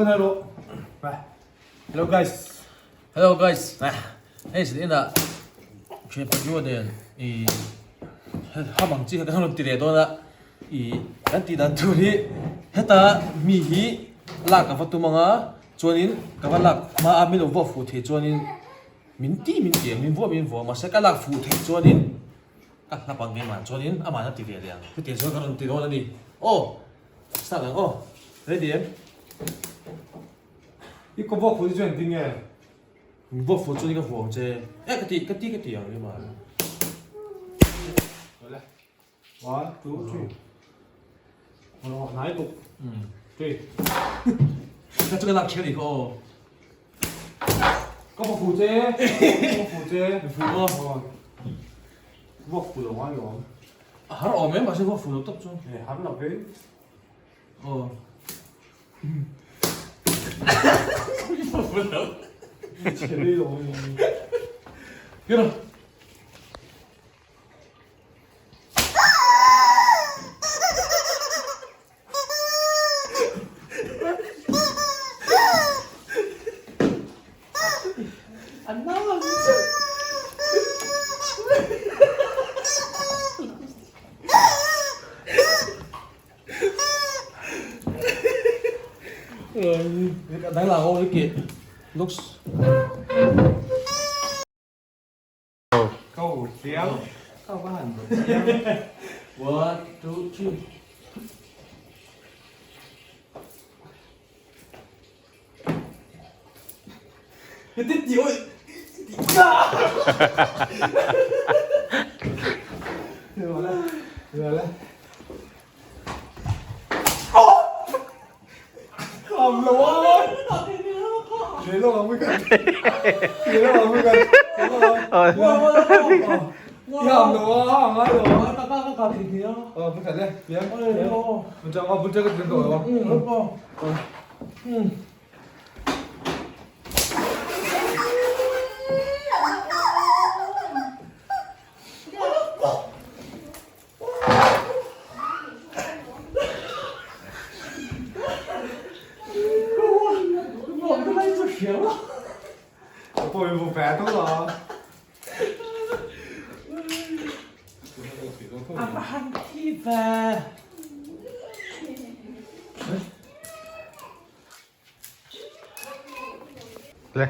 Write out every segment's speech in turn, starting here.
Kan hai rawh. Hello guys. Hello guys. Hei sin inah thian pahnih nen i ham ang chi kha kan rawn ti leh dawn a. I kan tih dan tur hi heta mi hi lak ka va tum ang a chuanin ka va lak hma a min lo vuak fuh thei chuanin min ti min ti ang min vuah min vuah mahse ka lak fuh theih chuanin ka hlap ang keimah chuanin amah a ti ve leh ang chutiang chuan ka rawn ti dawn a ni aw start ang aw ready em? I ka vuak fuh chu engtin nge? Min vuak fuh chuan ka vuah ang che eh ka ti ka ti ka ti ang keimah. One, two, three. Ờ, nái bụng. Ừ. Three. Ka chu ka lak thian i kha aw. Ka phụ che. Ka phụ che. Phụ aw. Vuak phụ lo ngai lawm. A har awm em mahse vuak phụ lo tawp chu. E har lo ve. Aw. Vuak phụ lo. Che đi rồi. Kira. Looks. Câu chiang. Câu có hẳn một chiang. One, two, three. Cái tiết gì ôi. Được rồi. Được rồi. Không luôn. Thế lo không cần. Thế lo không cần. 야, 너, 안 하려. 어, 불타네. 미안. 문자, 어, 문자가 된 거야. 어, 이거 배달아. Le.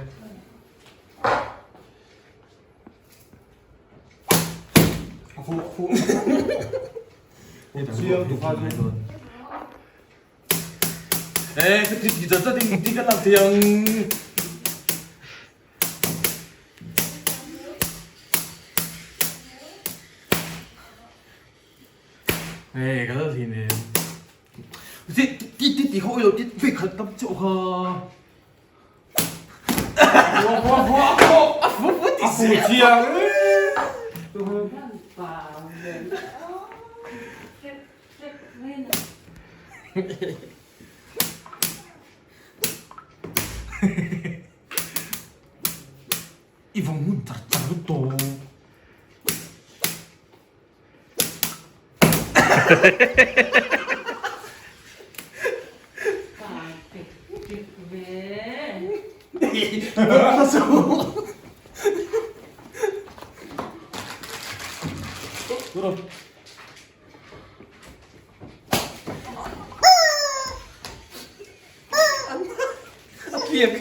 Phụ phụ. Chiang tu pha chu. Ê, cái gì giờ gia đình đi cái làm tiền. Ê, cái đó thì nè. Đi đi đi đi hội rồi, đi về khẩn tâm chỗ hả? Wow, wow, wow, wow, à, phú phú thì Phụ chiang. I vòng hun chặt chặt lúc tổ. Dur. Việc.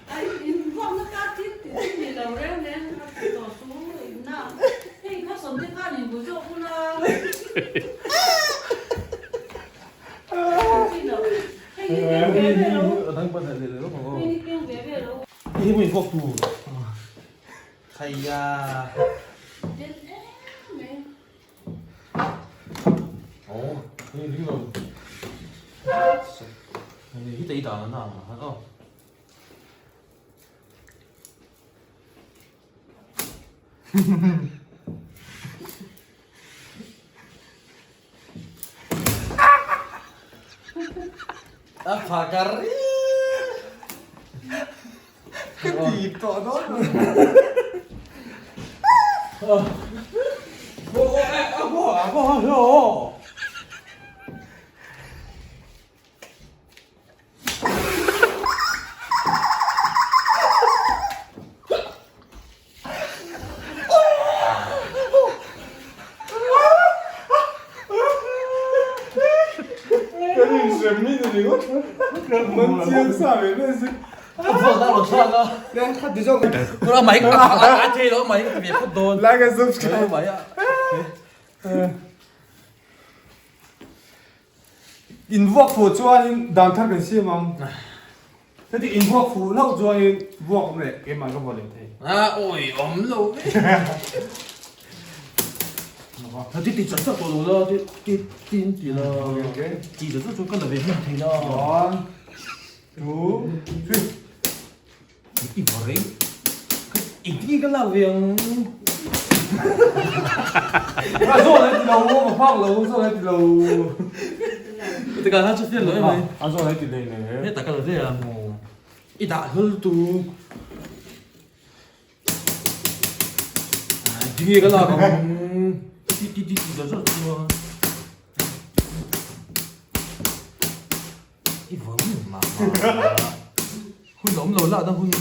Ai, in vong na ka tin ti ni lo reng reng a ti tawh su in na hei kha sawm te khan in bu zawk hun a hei hi keng ve ve lo hei hi keng ve ve lo Hei hi vuak tur Khaiya Den em mai Aw hei ring lo Hei hi ta i dan a na ang aw. A phakar Cái gì tọ đó. Man chiang sa ve ve si. A phone a rawn thlak a. Len khat ti zawk. Tuna mai a thei lo mai ka ti ve phawt dawn. Like and subscribe. Mai a. In vuak fuh chuanin dan thar kan siam ang. Heti in vuak fuh hlauh chuanin vuak awm leh keimah ka vuah leh thei. A awi awm lo ve. Ti ti chat chat tawh lo la ti ti tin ti la. Ti chat chat chu ka la ve hman thei la. One, two, three. I va rei. Engtin nge ka lak ve ang? A zawn a ti lo, a phak lo, a zawn a ti lo. Tikah khan chu fian lo em mai. A zawn a ti leh leh. Hetah ka la ve ang. I dah hlul tu. Engtin nge ka lak ang? Ti ti ti ti zawt zawt chuan. I vawng mah mah. Hun awm lo lah na hun.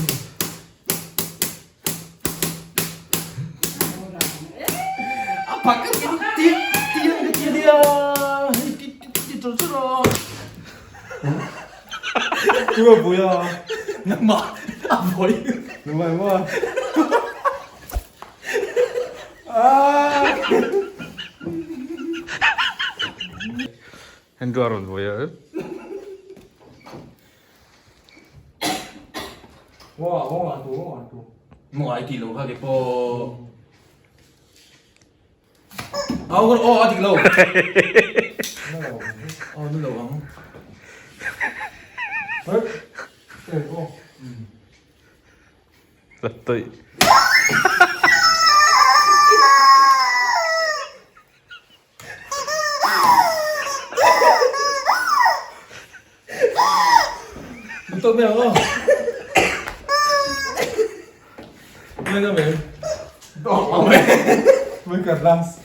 A pak ka ti ti ti ka ti nia. Ti ti ti chur chur a. Tu a pui a. Nangmah a pui. Nangmah emaw. Ah. Andrew a rawn vawi a. Maw ai tih lo kha ke pawh. Au kan aw a dik lo. Aw nu lo ang. La tawih. Tawk mai ang aw. Mai ngam em? Mai ka last.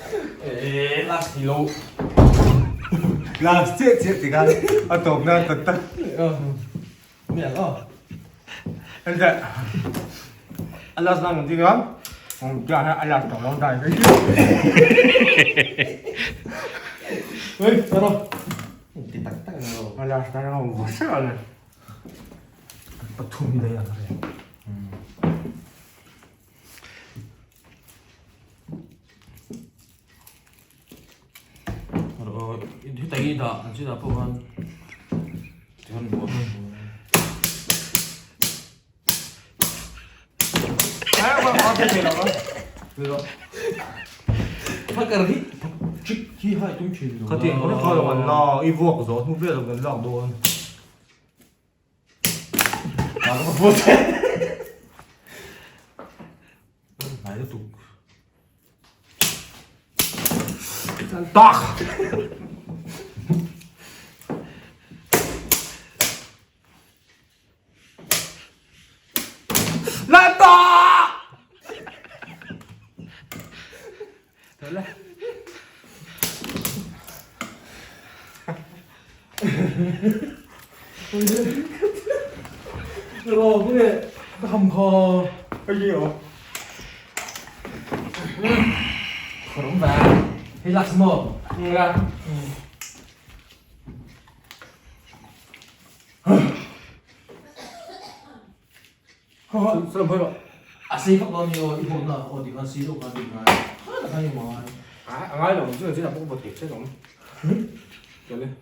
Eh, last thì lâu. Last chiah chiah ti khan a tawp nan tak tak. Mai ang aw. Hei a last nan kan ti khan a last tawh lo dai vek. Hei, tara. Ti tak tak ang lo. A last nan ang vawh hrep a ni. Pathum hi daih ang reng. Heta hi dah an chinah pawh khan tihian buah Phakar hi chik hi hai tum thin lo. Khatiang kha kha lo an la i vuak zawh hnu vel kan lak dawn. Hnai lutuk. Tak! Lata! Tala. Rồi cái này cái hầm kho Cái gì vậy? Khổng và hay là small. Ra. Sao làm vậy? À xí phát bao nhiêu ít hồn là ở địa phương xí đâu mà địa phương. Là cái gì mà. À, ngay là mình chưa làm một thiệt chứ không. Cho lên.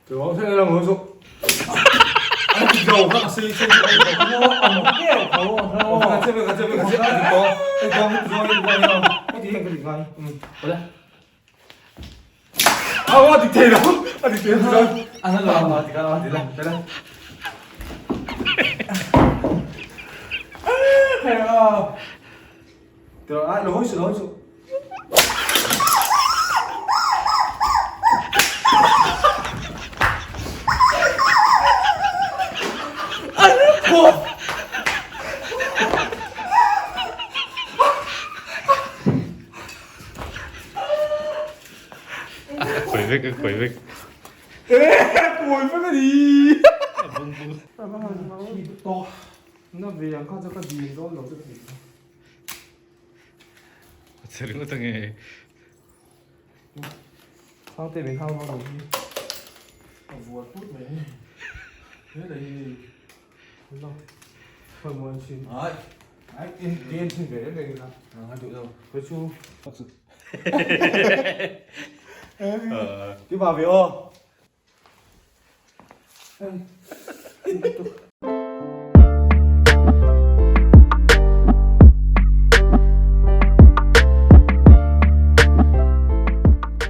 Từ đó thế là một số. Dầu các xí xí Cái cái cái cái cái cái cái cái cái cái cái Ừ. À,我哋停咯，我哋停咗。 Ăn nó rồi. 啊，而家啦，嚟啦，嚟啦。係啊。對啊，落去數，落去數。 Khawih vek a khawih vek. 欸，滚翻个你！那别人看这个脸都有这个脸。 A che ringawt ange. 上对面看到东西。A vual put mai hei. He lei hi. Lo. Khawi maw en chhin. Ai. Ai en ti en chhin ve reng reng ila. A duh lo. Khawi chu. Ti va ve aw.